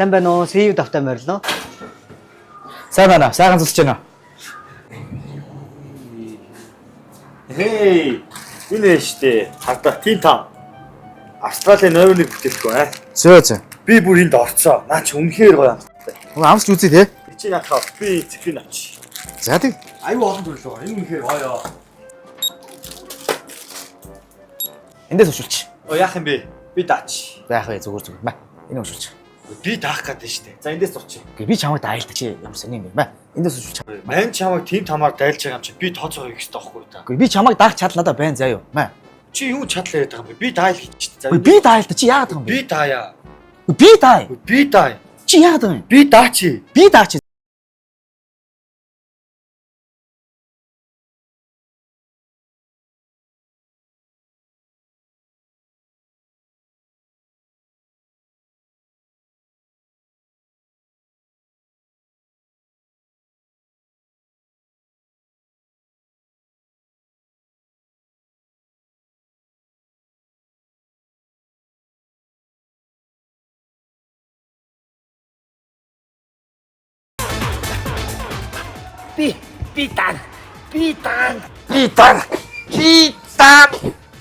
Сайн байна уу? CU давтай морилно. Сайн байна уу? Сайхан зулж байна уу? Хей. Энэ штэ. Хардаа тийм там. Австралийн номер 1 бүтээгдэхүүн аа. Зөө зөө. Би бүр энд орцоо. Наа чи үнэхээр гоё амттай. Амсч үзье те. Чи наадах би цэцгийг авчи. За тэг. Аюу олон төрөл байгаа. Энэ үнэхээр гоё. Эндээс уншуулч. Оо яах юм бэ? Би даач. Заах вэ зүгээр зүгээр. Мә. Энэ уншуулч. Би даах гэдэг штэ. За эндээс зурчих. Гэ би чамайг дайл та чи ямар сони юм бэ? Мә. Эндээс уншуулч. Мань чамайг тийм тамаар дайлж байгаа юм чи би тооцоо хийх хэрэгтэй байхгүй та. Гэ би чамайг даах чадал надад байна заа юу. Мә. Чи юу чадал яриад байгаа юм бэ? Би дайл гэж штэ. За Үгүй би дайл та чи яагаад байгаа юм бэ? би даая. Үгүй би даая. Би даа. Чи яагаад байгаа юм? Би даачи. Би даач. Би би дан. Би дан. Би дан. Би дан.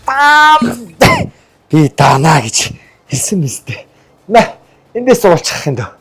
Дан. Би даана гэж хэлсэн биз дээ. Мэ эндээс суулчих юм дөө.